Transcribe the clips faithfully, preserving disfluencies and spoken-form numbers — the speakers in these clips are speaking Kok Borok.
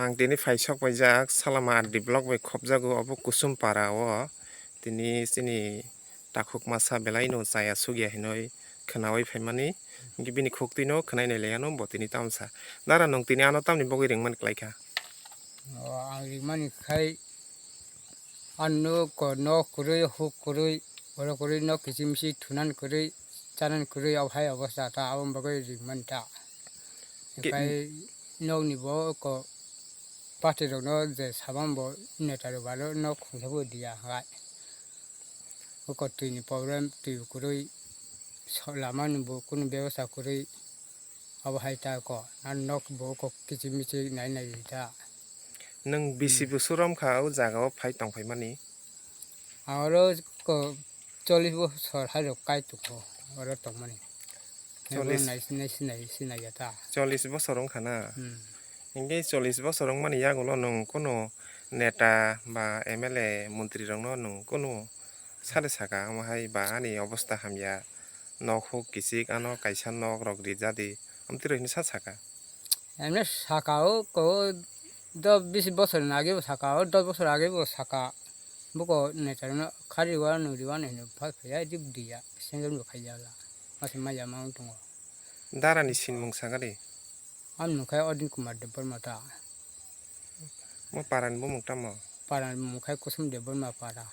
Ang tini phai sok paijak Salama R D block bai khopjago, obo Kusum para o tini chini takhuk masa belai no chaya sugya hinwi khwnawi phaimani, hinkhe bini khuk twi no khwnai nai lai ano bo tini tamsa. Dara, nwng tini ano tamni bagwi ringmani kwlai kha? O, ang ringmani khai, ano ko nok kwrwi, huk kwrwi, borok kwrwi, nok kiching miching thunan kwrwi, chanan kwrwi, o hai obosta ta, aboni bagwi ringmani ta. Ke- Khai nokni bo ko party rokno je saman bo neta rok aro nok khungsa bo diya hai. Oko twi ni problem, twi bo kwrwi, so-, lama ni bo kunu bebosta kwrwi, abo hai ta ko, na nok bo ko kiching miching nai nai ta. Nwng bisi Hmm. bosor wng kha o jaga o phai tong phai mani? Aro ko chollish bosor hai rok kai tong kho, oro tong mani. Ebo Chollish. Nai sinai sinai sinai ya ta. Chollish bosor wng kha na? Hmm. Hinkhe chollish bosor wngmani yagulo nwng kunu neta ba M L A montri rokno nwng kunu sade saka, omo hai ba ani obosta hamya, nok huk kichik, ano kaisa nok rok rijadi, amtwi rok hinwi sa saka? Emne saka o ko dos bis bosor ni age bo saka o, dos bosor age bo saka, buko neta rokno khari wa nuri wa hinwi phai phai ya, jib diya, sengel bo khai ya la, mase maya ma wng tongo. Dara ni sinmung saka di. Ang nung khai Odin Kumar Debbarma ta. Mo para ni bumung tamo? Para ni bumung khai Kusum Debbarma para.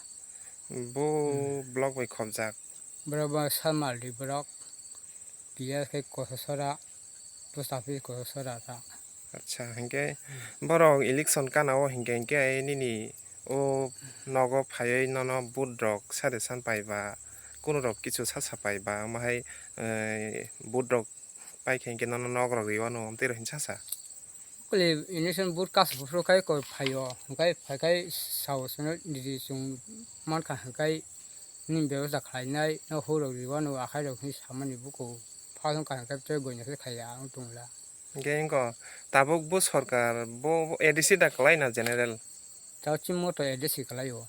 Bo Hmm. Block bai khopjak. Borok bo Salma R D borok. P S khai Kosasora. Post office Kosasora ta. Acha, hinkhe Hmm. borok election kana o hinkhe hinkhe nini o nogo phaiwi nono vote rok suggestion pai ba, kunu rok kichu sa sa pai ba, omo hai, eh, vote rok pai khe hinkhe nono nok rok riwano, amtwi rok hinsa sa. Kuli election vote kasu phuru khai koi phaio, hinkhe phai khai sao sono didi chwng mankha hinkhe nini bebosta khlainai, no huk rok riwano, akhai rok hinwi samani buko, phasong kaham khe tei goina khe khaiya ang tongla. Hinkhe wngkha tabuk bo sorkar bo, bo A D C da kwlai na general? Tao chini moto A D C kwlai o.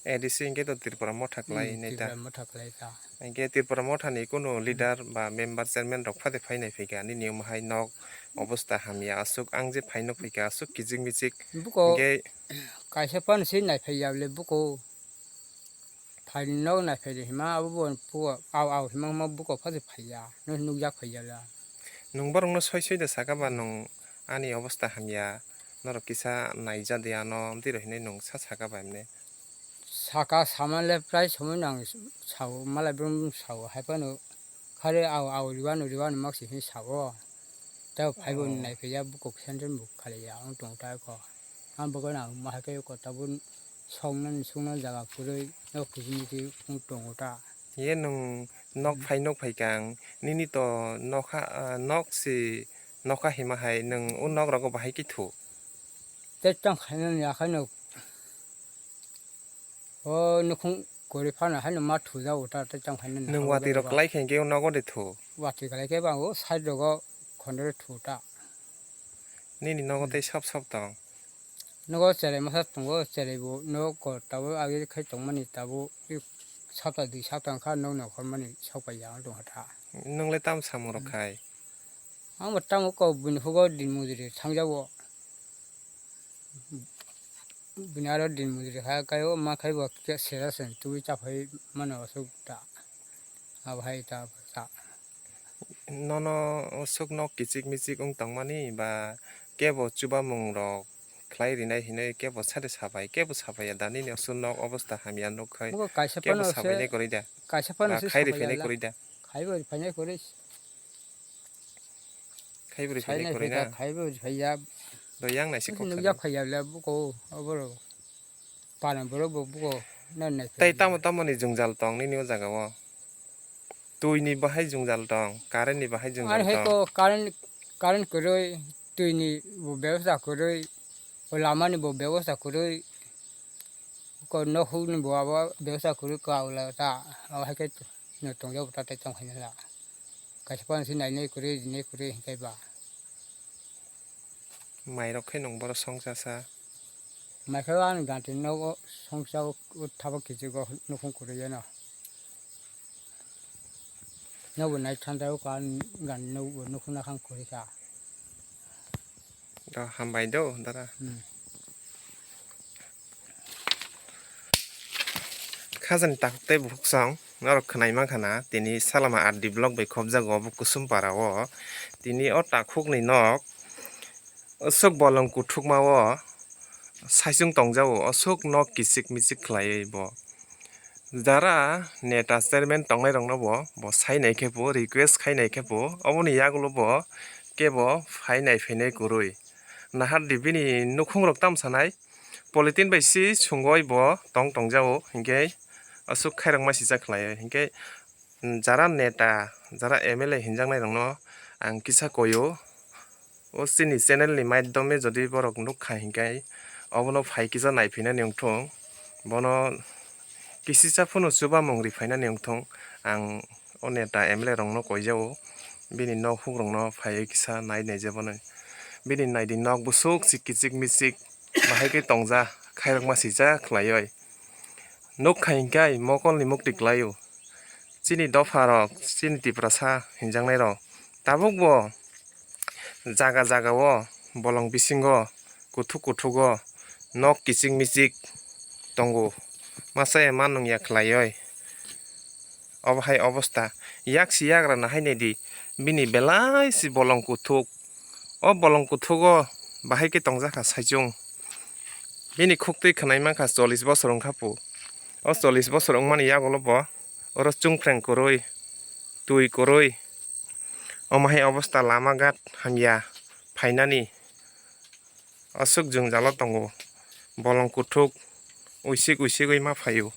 A D C hinkhe to Tripura motha kwlai Hmm, neta. Tripura motha kwlai ta. Hinkhe Tripura motha ni kunu leader ba member chairman rok phade phai nai phaikha nini omo hai nok obosta hamya aswk ang je phai nuk phaikha aswk kichik michik. Buko hinkhe kaisa phano se nai phai ya le buko. Phaini nogo naiphai de hima, abo bo puo au au hima hima buko phai phaiya, no nukjak phaiya la. Nwng borokno soi soi da saka ba nwng ani obosta hamya, norok kisa naija de ano, amtwi rok hinwi nwng sa saka ba himne. Saka sama le prai somoi no ang sao, malai brum sao, hai phano khare au au riwano riwano mak se hinwi sao. Tei phaibo Oh. naiphaiya buko sentence bo khaliya wng tongo ta kho. Ang bo gana ma hai khe kota bo songna songna jaga kwrwi nok kiching miching wng tongo ta. Ye nwng nok Hmm. phai nok phai kang nini to nokha, ah, nok si nokha hima hai nwng o nok rogo bahai khe thu. Tei tang khainani akhai no. O nukhung kwrwi phano haino ma thujago ta tei tang khainani Nwng hago watwi rok jago. Kwlai khe hinkhe o nogo de thu. Watwi kwlai khe ba o side rogo khonde thu ta. Nini nogo Hmm. Tei sop sop tong. Nogo cherai masa tongo, cherai bo nogo tabuk agi khai tongmani tabuk sapta dui sapta wngkha nok nokhormani sokpaiya wng tongkha ta. Nwng le tamo samung rok Hmm. Khai? Ang bo tamo kok buini hugo din mujuri thangjago. Bini aro din mujuri kha, khe o ma khai bo sera se twi chaphai mano aswk ta. Abo hai ta, ta. Nono aswk nok kichik michik wng tongmani ba kebo chubamung rok khlai rinai hinwi kebo sade sabai, kebo sabai ya da nini aswk nok obosta hamya nuk khai. Bo kaisa kebo phano sabai se, nai kwrwi da. Kaisa phano ba se khairi sabai phainai ya la. Kwrwi da. Khaibo phainai kwrwi. Khaibrwi phainai Sainai kwrwi phaikha, na? Khaibrwi phaiya. Do yang nai se Nukya kokthar. Phaiya le buko, aboro. Pana borok bo buko, na nai Tei phaiya. Tamo tamo ni jwngjal tong nini o jaga o? Twi ni bahai jwngjal tong, current ni bahai jwngjal tong. Ani hai ko current, current kwrwi, twi ni bo bebostha kwrwi, o lama ni bo bebostha kwrwi, ko nok huk ni bo abo bebostha kwrwi ka ula ta, abo hai khe no tong jak ta tei tong khaina la. Kaisa phano se nainai kwrwi, rinai kwrwi hinkhe ba. Mairok khe nwng boro songchasa. Maikhe ani ganti nogo songcha o, o thabo kichik o nukhung kwrwi yeno. Nobo nai thansa o ka gan nogo nukhung nakhang kwrwi kha. Do hambai do dara. Hmm. Khajani takhuk tei bukhuk song norok khwnai mankha na, tini salama R D block bai khobjago obo Kusum para o. Tini o takhuk ni nok aswk bolong kuthukma o saichung tongjao, aswk nok kichik michik khlaiwi bo. Jara neta chairman tongnai rokno bo, bo sai nai khe bo, request khai nai khe bo, oboni yagulo bo kebo phai nai phainai kwrwi. Nahar di bini nukhung rok tam sanai, polythene bai si sungwi bo tong tongjao, hinkhe aswk khairokma sijak khlai o. Hinkhe jara neta, jara M L A hinjaknai rokno ang kisa koi o, o chini channel ni maidome jodi borok nukha hinkhe obono phai kisa naiphinani wngthung, bono kisisa phano chubamung riphainani wngthung. Ang o neta M L A rokno koijao, bini nok huk rokno phaiwi kisa nai naijak bono. Bini naidi nok bwswk chik kichik michik bahai khe tongja, khairokma sijak khlaiwi. Nukha hinkhe mokolni mukti kwlaio. Chini dopha rok, chini Tiprasa hinjaknai rok tabuk bo jaga jaga o bolong bisingo kuthuk kuthuk o nok kichik michik tongo. Masa ya ma nung ya khlaioi. Obo hai obosta. Yak si yagra na hai nai di. Bini belai si bolong kuthuk. O bolong kuthugo bahai khe tongjakha saichung. Bini khuktwi khwnai mankha chollish bosor wngkha pu. O chollish bosor wngmani yagulo bo oro chungphreng kwrwi, twi kwrwi. Omo hai obosta lama ghat hamya phainani aswk jwngjalo tongo. Bolong kuthuk uisik uisigwi ma phaio.